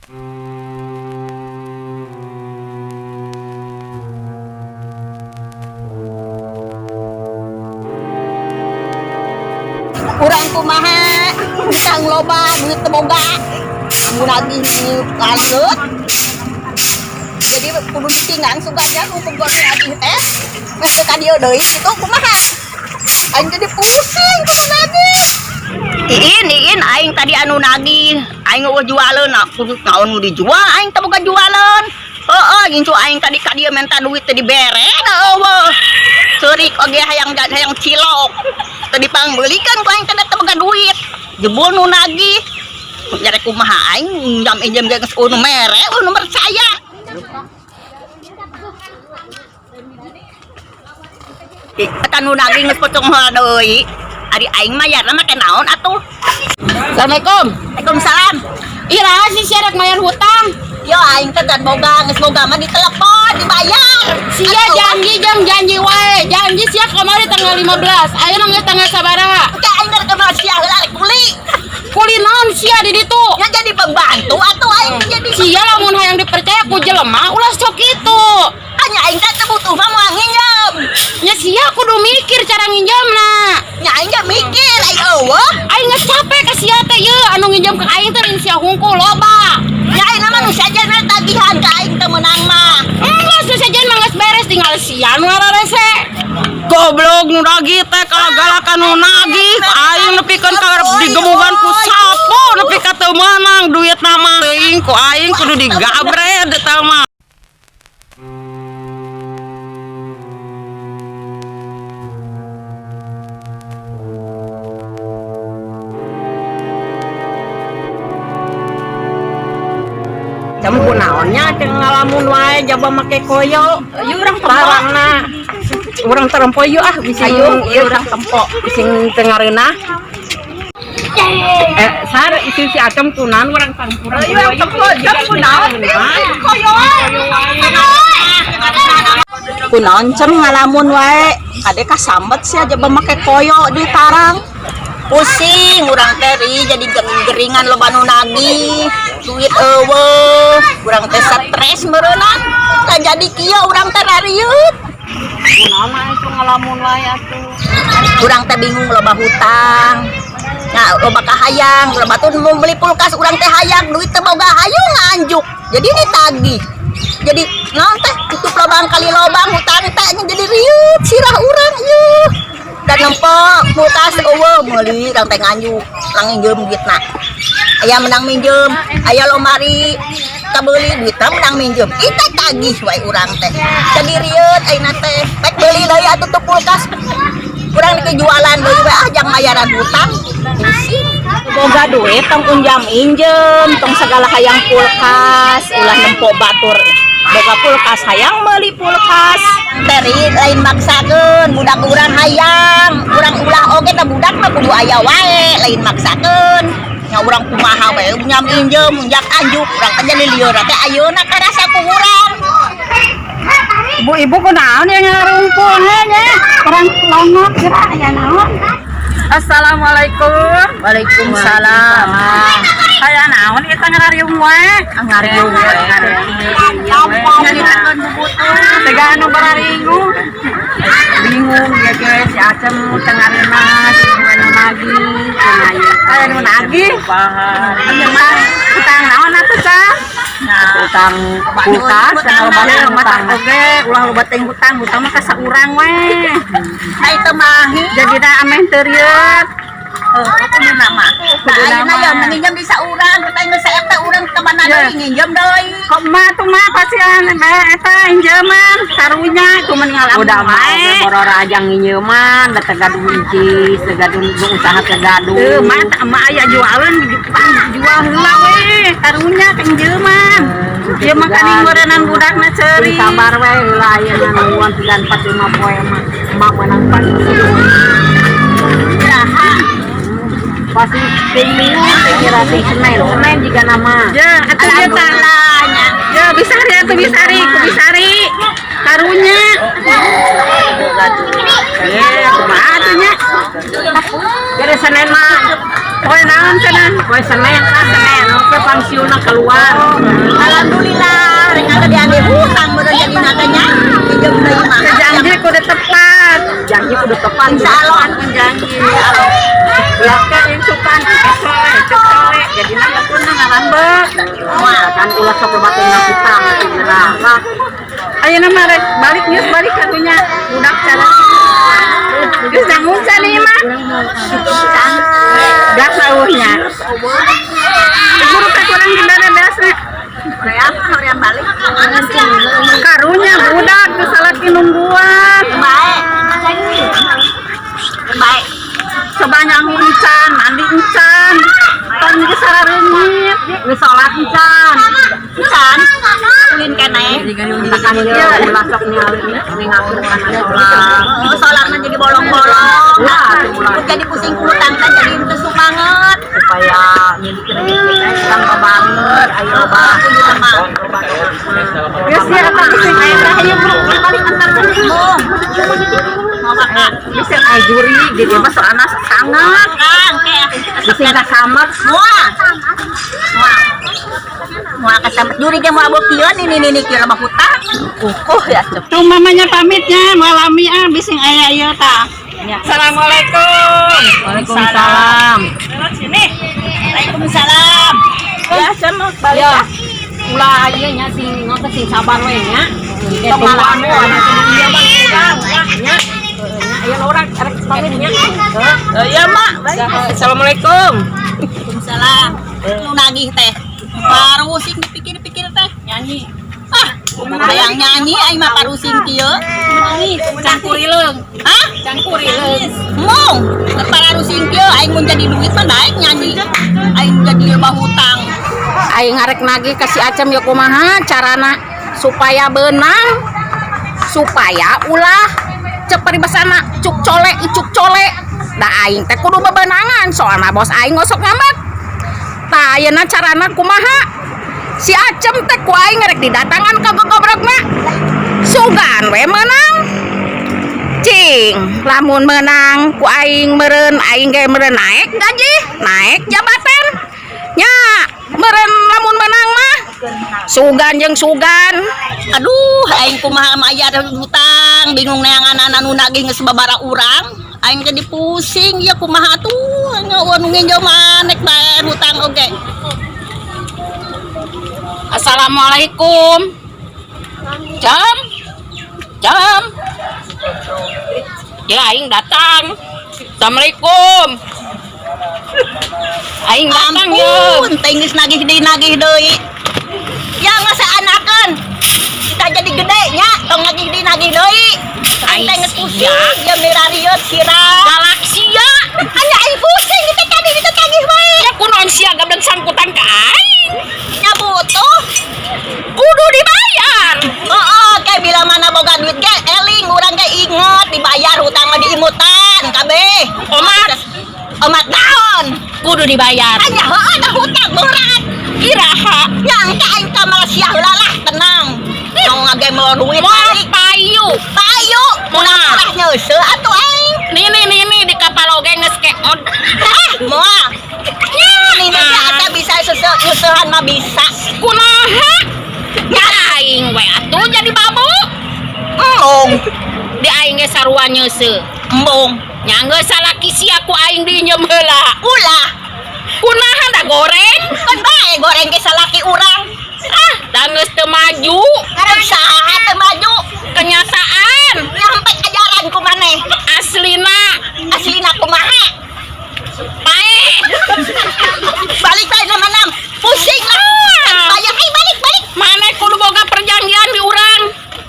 Urang kumaha? Hutang loba, duit teu boga. Mun nagih lanjut. Jadi kudu ditinggang sugan nya nu boga nagih teh. Meh teu ka dieu deui kitu kumaha? Aing jadi pusing kudu nagih. Iin, Iin, aing tadi anu nagih, aing euweuh jualeun, nah, kudu naon nu dijual, aing teu boga jualeun. Heeh, gincu aing tadi ka dieu menta duit teh dibere da euweuh. Ceurik oge hayang hayang cilok. Teu dipangbeulikeun ku aing teh da teu boga duit. Jebul nu nagih. Jare kumaha aing minjam injem ge geus euweuh nu mere, euweuh nu percaya. Eta nu nagih geus pocong heula deui. Ari aing mayarna make naon atuh? Assalamualaikum. Waalaikumsalam. Iraha sih sia rek mayar hutang. Yo aing teh can boga, geus boga mah ditelepon, dibayar. Sia janji jeung janji wae. Janji sia kamari tanggal 15. Ayeuna geus tanggal sabaraha? Oke, aing rek kenal sia heula rek kuli. Kuli naon sia di ditu? Nya jadi pembantu atuh aing jadi. Sia lamun hayang dipercaya ku jelema ulah sok kitu. Nya aing teh teu butuh mah moal nginjem. Nya sia kudu mikir cara nginjemna. Nya aing ge mikir aing euweuh. Aing geus capek ka sia teh yeuh anu nginjem ka aing teh lain sia hungkul loba. Nya aing mah nu sejen we tagihan ka aing teu meunang mah. Enggeus nu sejen mah geus beres tinggal sia nu ngararese. Goblok nu nagih teh kalagalakan nu nagih aing nepikeun ka digemugan ku sapu nepi ka teu meunang duitna mah teuing ku aing kudu digabred eta mah. Jam kunaonnya ceng ngalamun wae jaba make koyo. Yeuh urang tempo. Tarangna. Urang tempo yuk ah bising Ayo, ieu urang tempo bising teu ngareunah. Sar ieu si Acem kunaon urang tempo. Ayo tempo jam kunaon koyo. Kunaon cem ngalamun wae, kade kasambet sia jaba make koyo di tarang. Pusing urang teh ri jadi geringan loba nu nagih, duit euweuh, urang teh stres meureunna. Tah jadi kieu urang teh rarieut. Kunaon mah itu ngalamun wae atuh. Urang teh bingung loba hutang. Nah, loba kahayang, loba tuh mau beli kulkas urang teh hayang, duit teh boga hayu nganjuk. Jadi ditagih. Jadi naon teh tutup lobang kali lobang hutang teh nya jadi riut sirah urang ieu. Dan nempo kulkas euweuh meuli urang teh nganjuk, lang minjem duitna. Aya menang minjem, aya lomari kabeuli duitna menang minjem. Ita tagih wae urang teh. Jadi riut ayeuna teh. Rek beuli deui atuh tuh kulkas. Kurang dike jualan deui we ah jang mayaran hutang. Pusing. Boga duit tong unjam injem, tong segala hayang kulkas, ulah nempo batur. Boga kulkas hayang meuli kulkas. Teri lain maksakeun budak urang hayang, urang ulah oge da budak mah kudu aya wae, lain maksakeun. Nya urang kumaha wae unjam injem, unjak anjuk, urang teh jadi lieur teh ayeuna karasa ku urang. Ibu-ibu kunaon yang ngarumpul nya? Urang longok kira aya naon? Assalamualaikum. Waalaikumsalam. Aya naon ieu teh ngarariung wae? Ngariung we. Nyaritakeun bubutuh. Tega anu bararingung. Bingung ya ge si Acem teu ngareunah, si anu nagih, cenah ieu. Aya nu nagih. Hutang naon atuh tah? Hutang kulkas, Hutang hutang hutang oge, ulah loba teuing hutang, hutang mah ka saurang we. Ai teu mahi. Jadi da ameh teu rieut. Kudu nama. Nah, ayeuna ya minjem di saurang, kita geus saep teh urang ka mana deui nginjem deui. Kok mah tuh mah pasian eta injeman karunya itu meninggal Udah mah oge borora aja nginjeman, da teu gaduh incis, teu gaduh usaha teu gaduh. Teu mah teh emak aya jualeun jual heula we karunya ka injeman. Ieu mah kaning meureunnan budakna ceurik. Sabar we heula ayeuna nungguan 3 4 5 poe mah. Emak meunang pas. Pasti ting minggu, ting kira ting Senin, Senin juga nama. Ya, atuh ieu tah. Ya bisa ri atuh bisa ri, ku bisa ri. Karunya. Ya, kumaha atuh nya? Jadi Senin mah Poe naon cenah? Poe Senin lah Senin, oke pangsiuna keluar. Alhamdulillah, rek ada diambil hutang meureun jadi natanya. Pinjam deui mah. Janji kudu tepat. Janji kudu tepat. Insya Allah. Janji. Belakang yang sukan cekole, cekole. Jadi nang kuna ngarambek. Moal. Kan ulah sok loba teh hutang geura. Lah, Ayeuna mah rek balik geus balik karunya budak cara. Geus dangun can ieu mah. Beas eueuhnya. Buru ka kurang dibere beasna. Hoream, hoream balik. Karunya budak geus salaki nungguan. Baik. Baik. Coba nyangu encan, mandi encan. Tong geus sarareungit. Geus salat encan. Can, ulin keneh. Kan ieu ulah sok ningali kana salat. Oh, sholatnya jadi bolong-bolong. Ulah, ulah. Jadi pusing hutang kan jadi teu sumanget. Supaya nyilikeun rezeki teh urang banget, ayo loba. Loba. Geus ya eta geus aya teh ayo buru balik antar Oh. Mau makan. Bisa aya juri di dieu mah soalna sangat. Kang, kayak Bisa kasamet. Moal. Moal. Moal kasamet juri ge moal bokieun ini ini kieu mah hutang. Kukuh ya cep. Tuh mamanya pamitnya, malami ah bising aya ieu tah. Assalamualaikum. Waalaikumsalam. Waalaikumsalam. Ya, sama balik. Ya. Ulah ieu nya sing ngotot sing sabar we nya. Tong ngalamu anu ieu mah kurang nya. Aya urang arek pamit nya. Iya, Mak. Assalamualaikum. Waalaikumsalam. Nu nagih teh. Parusing dipikir-pikir teh. Nyanyi. Ah, hayang nyanyi aing mah parusing kieu. Nyanyi, cangkurileung. Hah? Cangkurileung. Mong, parusing kieu aing mun jadi duit mah daek nyanyi. Aing jadi loba hutang. Aing ngarek nagih ka si Acem ya kumaha carana supaya beunang, supaya ulah cek paribasana cuk cole icuk cole, da aing teh kudu bebenangan soalna bos aing ngosok ngambek. Tah, ayeuna carana kumaha si Acem teh ku aing rek didatangan ka gogobrogna, sugan we meunang. Cing lamun menang ku aing meureun aing ge meureun naik gaji, naik jabatan nya meureun lamun menang mah sugan jeung sugan. Aduh, aing kumaha mayar hutang, bingung neangan anu nagih geus babara urang. Aing jadi pusing ya kumaha tuh, anu nginjo manek bayar hutang oge. Assalamualaikum. Jam jam ya aing datang. Assalamualaikum, aing datang ya. Ampun, teh geus nagih deui nagih deui. Ya masa anakeun. Kita jadi gede nya, tong nagih deui nagih deui. Aing teh geus pusing, ya mirarieut sirah. Galaksia. Anya aing pusing kita tadi kita tagih wae. Ya kunaon sia gableng sangkutan ka aing? Nya butuh. Kudu dibayar. Oh, kayak bila mana boga duit ge eling urang ge inget dibayar hutang mah diimutan kabeh. Omat. Omat naon? Kudu dibayar. Anya heueuh da hutang berat. Iraha? Nyangka aing ka Malaysia heula lah tenang. Mau ngage mau duit Moal balik. payu. Payu, murah-murah nyeuseuh atuh aing. Nini nini di kapal oge geus keod. Ah, moal. Nih nih asa bisa seuseuh nyeusehan mah bisa. Kunaha? Ya aing we atuh jadi babu. Embung, Di aing ge sarua nyeuseuh. embung. Nya geus salaki sia ku aing diinjem heula. Ulah, Kunaha da goreng? kan bae goreng ge salaki urang. Ah, da geus teu maju. Karena saha teu maju. Kenyataan Nyampe ajaran ku maneh. Aslina. Aslina kumaha? Pae. Balik bae nama nam. Pusing lah. Ah. Bayar, ay balik balik. Maneh kudu boga perjanjian di urang.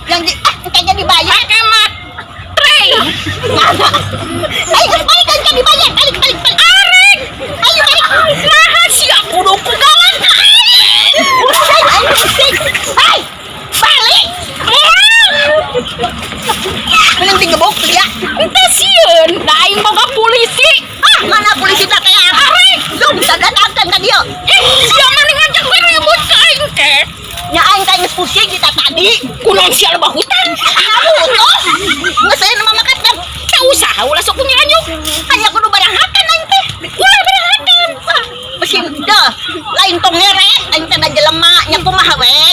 Yang di ah kayaknya dibayar. Make matre. Ayo geus balik kan dibayar. Balik balik balik. Arek. Ayo balik. Naha sia kudu ku galak ka aing? Pusing, ayo pusing. Hai. Balik. Mending digebuk tuh ya. Ente sieun, da aing boga polisi. Ah, mana polisi tak kayak Arek. Lu bisa datangkan ka dia. Eh, sia mah ngajak ribut ka aing teh. Nya aing teh geus pusing kita tadi. Kunaon sia lebah hutan? Butuh. Geus aya nama makan kan. Teu usaha ulah sok nyelanjuk. Hanya kudu baranghakan aing teh. Ulah berangkat. Wah, mesin dah. Lain tong ngere, aing teh da jelema nya kumaha we.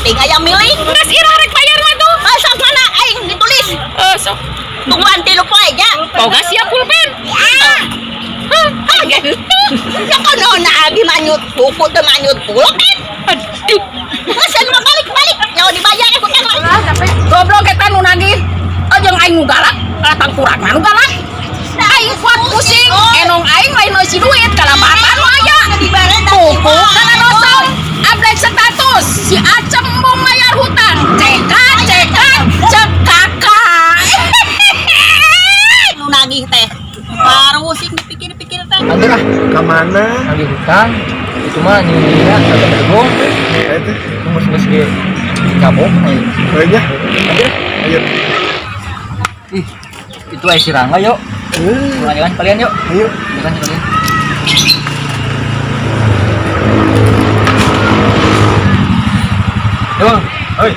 Penting aya milik. Geus ira rek bayar mah tuh. Ah, sok mana aing ditulis. Eh, sok. Tungguan 3 poe nya. Boga sia pulpen. Ah. Hah, gitu. Ya kono na abi manyut buku teu manyut pulpen. Aduh. Geus mah balik-balik. Nyawa dibayar ya hutang mah. Goblok eta nu nagih. Oh, jeung aing nu galak, kalah tangkurak nu galak. Aing kuat pusing, enong aing lain eusi duit kalabatan nu aya. Buku kana rosong, update status si Acem embung mayar hutang. CK CK CKK. Nu nagih teh. Parusing dipikir-pikir teh. Antur ah, Ke mana? nagih hutang. Itu mah nyindirnya kata berbohong. Itu. Ngus-ngus ge kabok aing. Oh iya. Ayo. Ih, itu aya si Rangga yuk. Eh, Jalan kalian yuk. Ayo. Jalan kalian. Yo, Oi.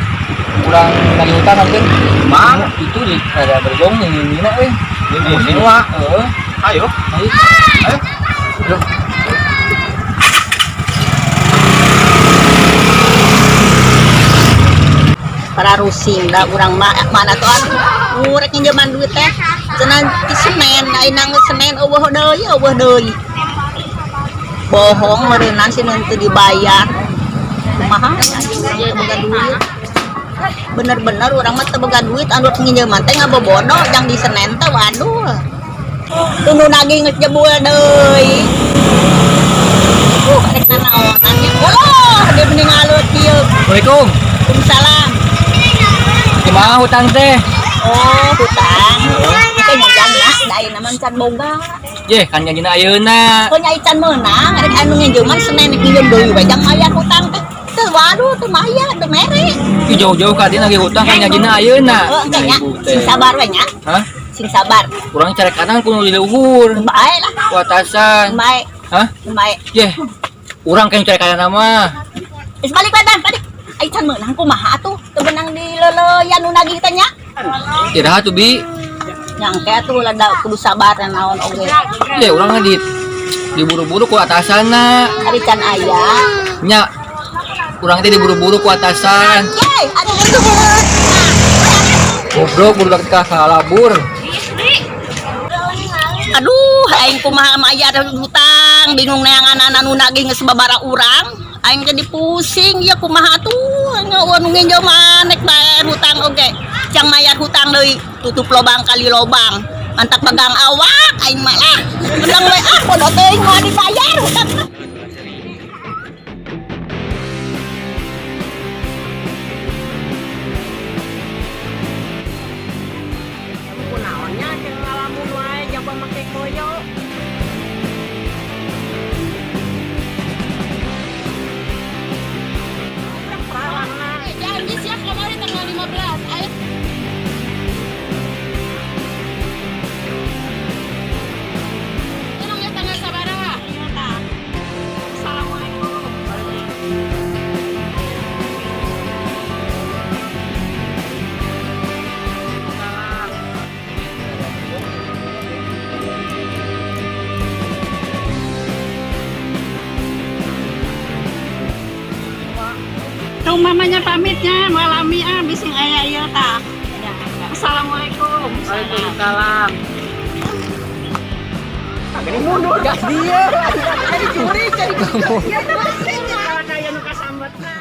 kurang nagih hutang kan? Mang, itu di ada berbohong nyindirna euy. Nyindir wah. Heeh. Ayo. Ayo. Ayo. Yuk. Para rusing da urang mah mana tuh anu rek nginjeman duit teh cenah ti Senen ayeuna geus Senen eueuh deui eueuh deui bohong meureunnan si nu teu dibayar kumaha anjing urang teu boga duit bener-bener urang mah teu boga duit anu rek nginjeman teh ngabobodo jang di Senen teh waduh tuh nu nagih geus jebul deui rek nanaonan nya ulah dia mending ngalut kieu. Assalamualaikum. Waalaikumsalam. Kumaha hutang teh? Oh, hutang. Itu nyajang ya, da ayeuna mah can boga. Ye, kan janjina ayeuna. Kok nyai can meunang, rek anu nginjeman Senen rek nginjem deui we jang mayar hutang teh. Teu waduh, teu mayar, teu mere. Ih, jauh-jauh ka dieu nagih hutang kan janjina ayeuna. Heuh, engke nya. Sing sabar we nya. Hah? Sing sabar. Urang carekanan ku nu di luhur. Bae lah. Ku atasan. Bae, Hah? bae. Ye. Urang kan carekanan mah. Geus balik badan, balik. Ai can meunang kumaha atuh? Teu beunang di leuleyan nu nagih teh nya. Iraha tuh bi. Nyangke atuh lah da kudu sabar naon oge. Ye, urang mah di diburu-buru ku atasanna. Ari can aya. Nya. Urang teh diburu-buru ku atasan. Ye, aduh aduh. Goblok budak ka kalabur. Aduh, aing kumaha mayar hutang, bingung neangan anu nagih geus babara urang. Aing jadi pusing ya kumaha tuh, eueuh nu nginjeman nek bayar hutang oge. Jang mayar hutang deui, tutup lobang kali lobang. Mantak pegang awak aing mah lah. Menang we ah bodoh teuing moal dibayar hutang. Kunaonnya jeung ngalamun wae jaba make koyo. Janji siap kemarin tanggal 15. Ayo. Tolong ya tanggal sabaraha. Assalamualaikum. Tuh mamanya pamitnya, malami ah bising aya ieu tah. Assalamualaikum. Waalaikumsalam. Gas dia. Kalau kaya nu kasambetna.